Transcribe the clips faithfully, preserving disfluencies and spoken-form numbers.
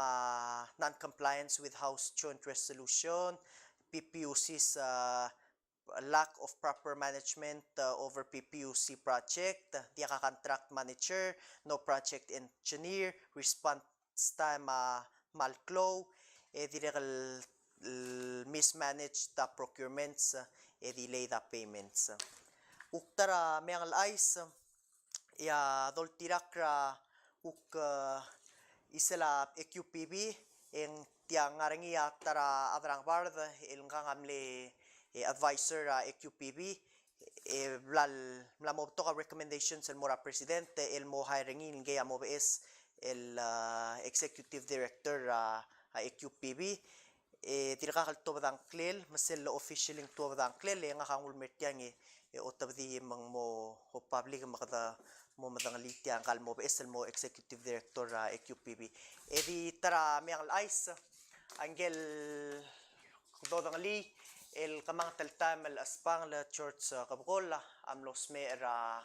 uh, non-compliance with House Joint Resolution, P P U C's uh, lack of proper management uh, over P P U C project, diak a contract manager, no project engineer, response time a kmal klou, e dirrek el, el mismanaged a procurements, e delayed a payments. Kuk ta er a meang el chais, e a doltirakl er a kuk, eh, isel a A Q P B, e ng tia ngar er ngii a ta er a Adrang Bard, el ngkang a mle, eh, advisor er a A Q P B, e bla, mla mo betok a recommendations el mo er a president, el mo hire er ngii el ngii a mo beches el, eh, executive director er a, a Q P B. E dirkak el tuobed a ngklel, me sel official e ng tuobed a ngklel, e ngak a nguu el mer tiang e, e otobedii me ng mo, o public me kede mo medengelii tiang el mo beches el mo executive director er a A Q P B. E di ta er a meang el chais, a ngike el dodengelii, el kemanget el taem el Chesbangel George, eh, Kebekol, a mlo smecher er a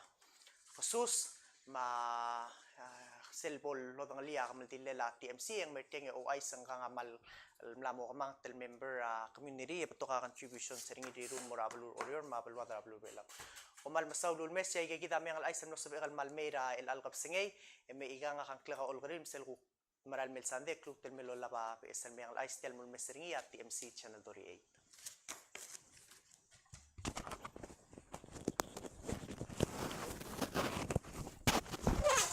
kesus, me a, ah, sel bo lodengelii a kemeldillel a T M C, e ng mer tiang e ouchais e ngkang a kmal mla mo kemanget el member er a community, e betok a contributions er ngii el rirellii el mo er a beluu er Oreor, me a beluad er a beluu er a Belau. Kom kmal mesaul el ulemes, e aikakid a meang el chais el mlo sebechek el kmal mei er a chelecha el kebesengei, e me ikang a ngklek a Olkeriil, me sel kuk mera el mei el sandei, e kluut el mei el olab a beches el meang el chais, tia el mulemes er ngii a T M C Channel thirty-eight.